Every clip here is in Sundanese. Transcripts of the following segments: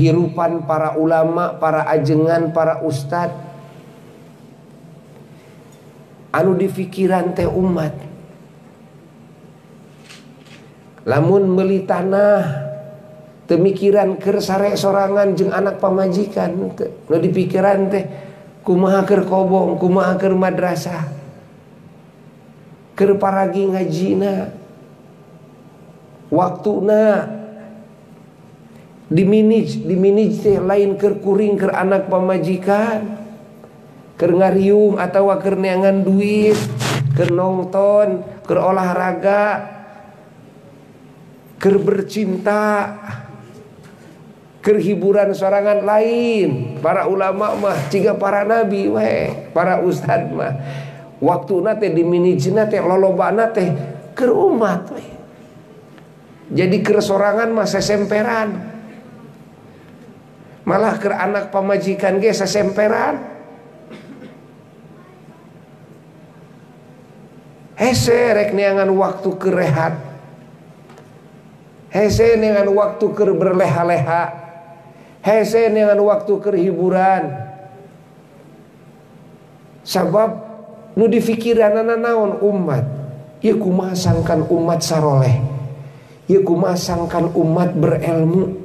Kahirupan para ulama, para ajengan, para ustad anu dipikiran teh umat. Lamun meuli tanah teu mikiran keur sare sorangan jeung anak pamajikan teu. Nu dipikiran teh kumaha keur kobong, kumaha keur madrasah, keur paragi ngajina, waktuna diminij teh lain keur kuring keur anak pamajikan, keur ngariung atawa keur neangan duit, keur nonton, keur olahraga, keur bercinta, keur hiburan sorangan lain. Para ulama mah ciga para nabi we, para ustad mah waktuna teh diminijna teh lolobana teh keur umat we. Jadi keur sorangan mah sesemperan. Malah keur anak pamajikan ge sesemperan. Hese rek neangan waktu keur rehat. Hese neangan waktu keur berleha-leha. Hese neangan waktu keur hiburan. Sabab nu dipikiranana naon umat. Ieu kumaha sangkan umat saroleh. Ieu kumaha sangkan umat berilmu.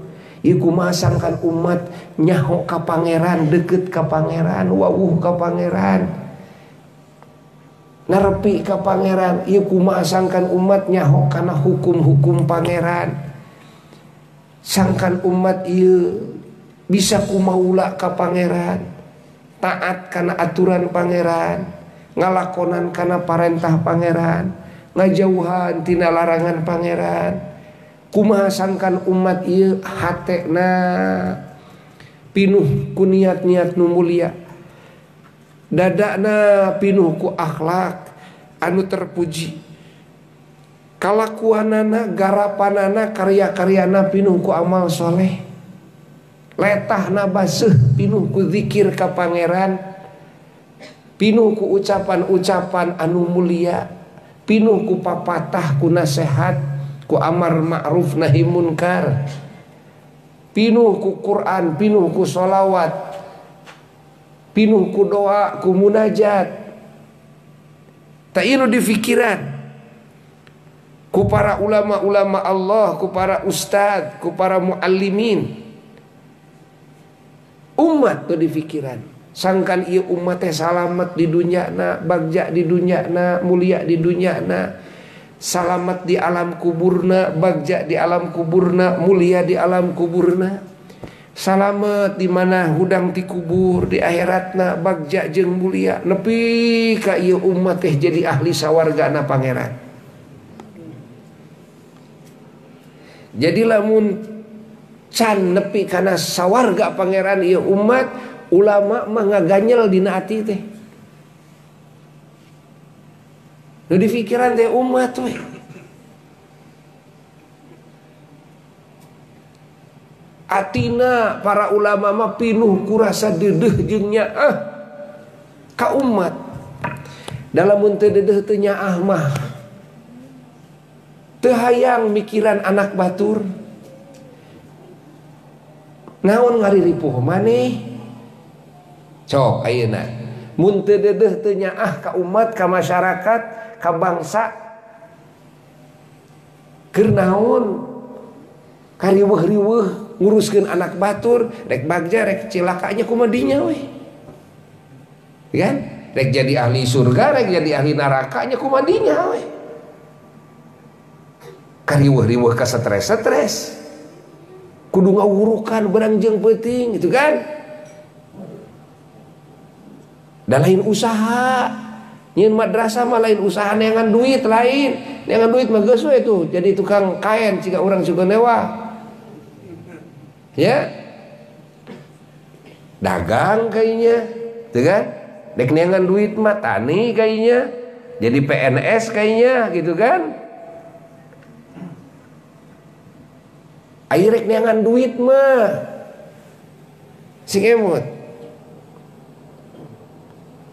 Ieu kumaha sangkan umat nyaho ka pangeran, deket ka pangeran, wawuh ka pangeran, ngarepi ka pangeran. Ieu kumaha sangkan umat nyaho kana hukum-hukum pangeran. Sangkan umat ieu bisa kumaula ka pangeran, taat kana aturan pangeran, ngalakonan kana parentah pangeran, ngajauhan tina larangan pangeran. Kumaha sangkan umat ieu hatena pinuh ku niat-niat nu mulia, dadana pinuh ku akhlak anu terpuji, kalakuanana, garapanana, karya-karyana pinuh ku amal soleh, letahna baseuh pinuh ku zikir ka pangeran, pinuh ku ucapan-ucapan anu mulia, pinuh ku papatah ku nasehat, ku amar ma'ruf nahi munkar, pinuh ku Quran, pinuh ku sholawat, pinuh ku doa, ku munajat. Tak ieu di pikiran ku para ulama-ulama Allah, ku para ustad, ku para muallimin. Umat tuh di pikiran. Sangkan ieu umat teh salamet di dunyana, bagja di dunyana, mulia di dunyana, salamat di alam kuburna, bagja di alam kuburna, mulia di alam kuburna, salamet di mana hudang ti kubur di akhiratna, bagja jeung mulia, nepi ka ieu umat teh jadi ahli sawargana pangeran. Jadi lamun can nepi kana sawarga pangeran ieu umat, ulama mah ngaganyel dina ati teh. Nu dipikiran teh umat we. Atina para ulama mah pinuh ku rasa dedeuh jeung nyaah ka umat. Dalam mun teu dedeuh teu nyaah mah teu hayang mikiran anak batur. Naon ngariripuh maneh? Cok ayeuna. Mun teu dedeuh teu nyaah ka umat, ka masyarakat, ka bangsa, keur naon kariweuh-riweuh nguruskeun anak batur, rek bagja rek cilakanya kumaha dinya we, kan? Rek jadi ahli surga, rek jadi ahli nerakanya kumaha dinya we. Kariweuh-riweuh ka stres-stres, kudu ngawurukan berang jeung peuting gitu kan. Dan lain usaha nyeun madrasah mah lain usaha neangan duit, lain neangan duit mah geus we tuh jadi tukang kain jika urang Sukanewa ya, dagang kayaknya tuh kan, dek neangan duit mah tani kayaknya, jadi PNS kayaknya gitu kan. Ayo rek neangan duit mah sing emut.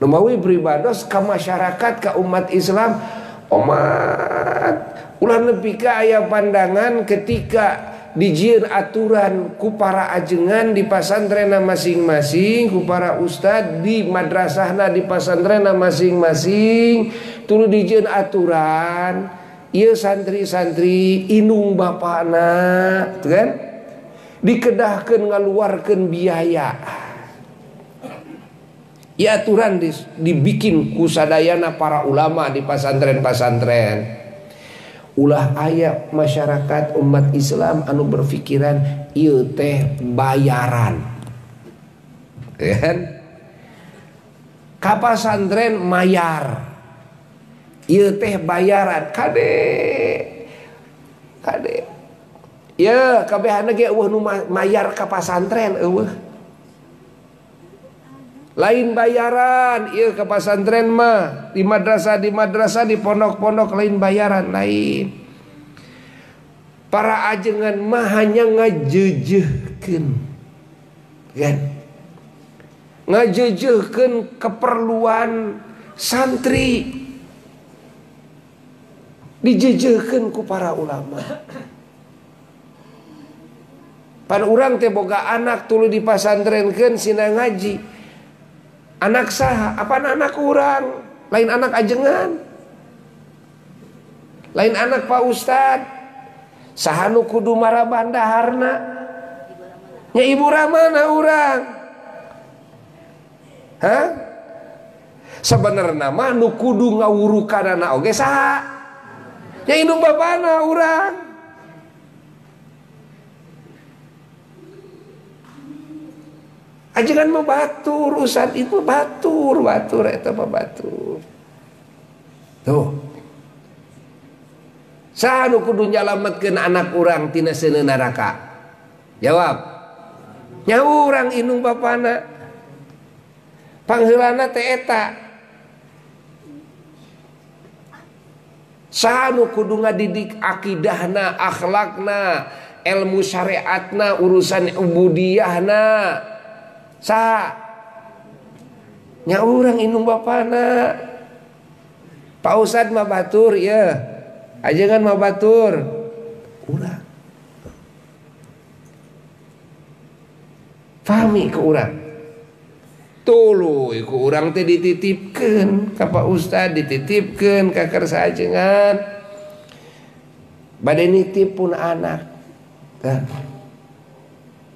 Numawi pribados ka masyarakat, ka umat Islam, umat ulah nepi ka aya pandangan ketika Dijieun aturan ku para ajengan di pasantrena masing-masing, ku para ustad di madrasahna di pasantrena masing-masing, tuluy dijieun aturan ieu santri-santri indung bapana, tuh kan? Dikedahkeun ngaluarkeun biaya. Ya aturan dibikin ku sadayana para ulama di pasantren-pasantren. Ulah aya masyarakat umat Islam anu berpikiran ieu teh bayaran. Kan? Ka pasantren mayar. Ieu teh bayaran kade. Kade. Ye kabehana ge eueuh nu mayar ka pasantren eueuh. Lain bayaran ieu ka pasantren mah, di madrasah di pondok-pondok lain bayaran lain. Para ajengan mah hanya ngajejehkeun. Kan? Ngajejehkeun keperluan santri. Dijejehkeun ku para ulama. Pan urang teh boga anak tuluy dipasantrenkeun sina ngaji. Anak saha? Apaan anak urang? Lain anak ajengan. Lain anak Pak Ustad. Saha nu kudu maraban daharna? Nya ibu ramana urang. Hah? Sebenarna mah nu kudu ngawurukanana oge saha? Nya indung bapana urang. Ajengan mah batur, ustad itu batur, batur eta mah batur. Tuh. Saha nu kudu nyalametkeun anak urang tina seuneu neraka? Jawab. Nya urang indung bapana. Pangheulana teh eta. Saha nu kudu ngadidik akidahna, akhlakna, ilmu syariatna, urusan ubudiyahna? Sa nya urang indung bapana. Pak Ustad mah batur ya. Ajengan mah batur. Urang. Fahmi ke urang. Tuluy ku urang teh dititipkeun ka Pak Ustad, dititipkeun ka kersa ajengan. Bade nitip pun anak. Tah.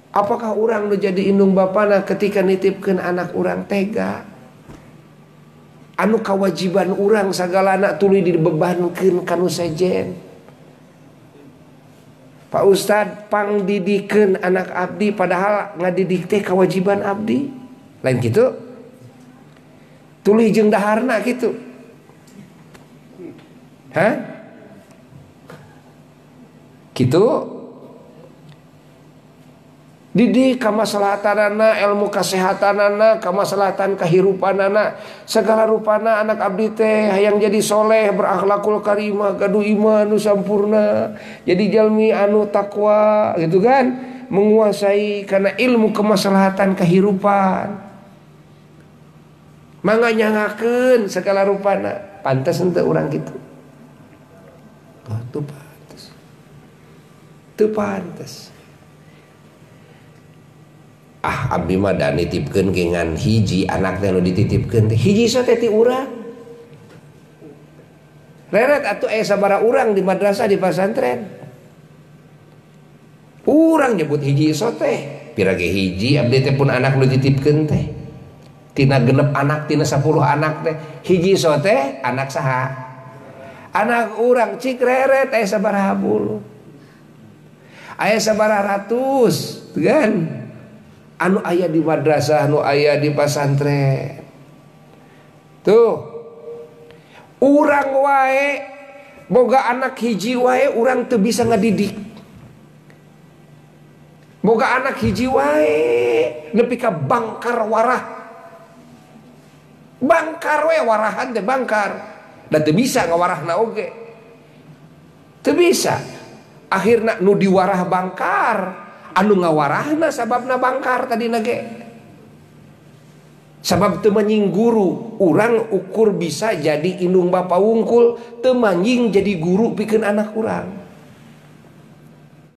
Apakah urang nu jadi indung bapana ketika nitipkeun anak urang tega? Anu kewajiban urang sagalana tuluy dibebankeun ka nu sejen. Pak Ustad pangdidikeun anak abdi padahal ngadidik teh kewajiban abdi. Lain kitu? Tuluy jeung daharna kitu. Hah? Kitu? Didik kamaslahatanana, ilmu kasehatanana, kamaslahatan kahirupanana, segala rupana anak abdi teh hayang jadi soleh, berakhlakul karimah, gaduh iman nu sampurna, jadi jalmi anu takwa, gitu kan? Menguasai karena ilmu kemaslahatan kehidupan. Mangga nyangakeun segala rupana, pantas henteu urang kitu. Oh, teu pantas. Teu pantas. Ah abdi mah da nitipkeun ge ngan hiji anak teh nu dititipkeun teh hiji so teh ti urang. Reret atuh aya sabaraha urang di madrasah di pasantren. Urang nyebut hiji so teh, pira ge hiji abdi teh pun anak nu dititipkeun teh. Tina 6 anak, tina 10 anak teh, hiji so teh anak saha? Anak urang cik reret aya sabaraha bulu. Aya sabaraha ratus, kan? Anu aya di madrasah, anu aya di pasantren. Tuh. Urang wae boga anak hiji wae urang teu bisa ngadidik. Boga anak hiji wae nepi ka bangkar warah. Bangkar we warahan teh bangkar. Da teu bisa ngawarahna oge. Teu bisa. Akhirna nu diwarah bangkar. Anu ngawarahna sababna bangkar tadi nage. Sabab teu manying guru, urang ukur bisa jadi indung bapa wungkul, teu manying jadi guru pikeun anak urang.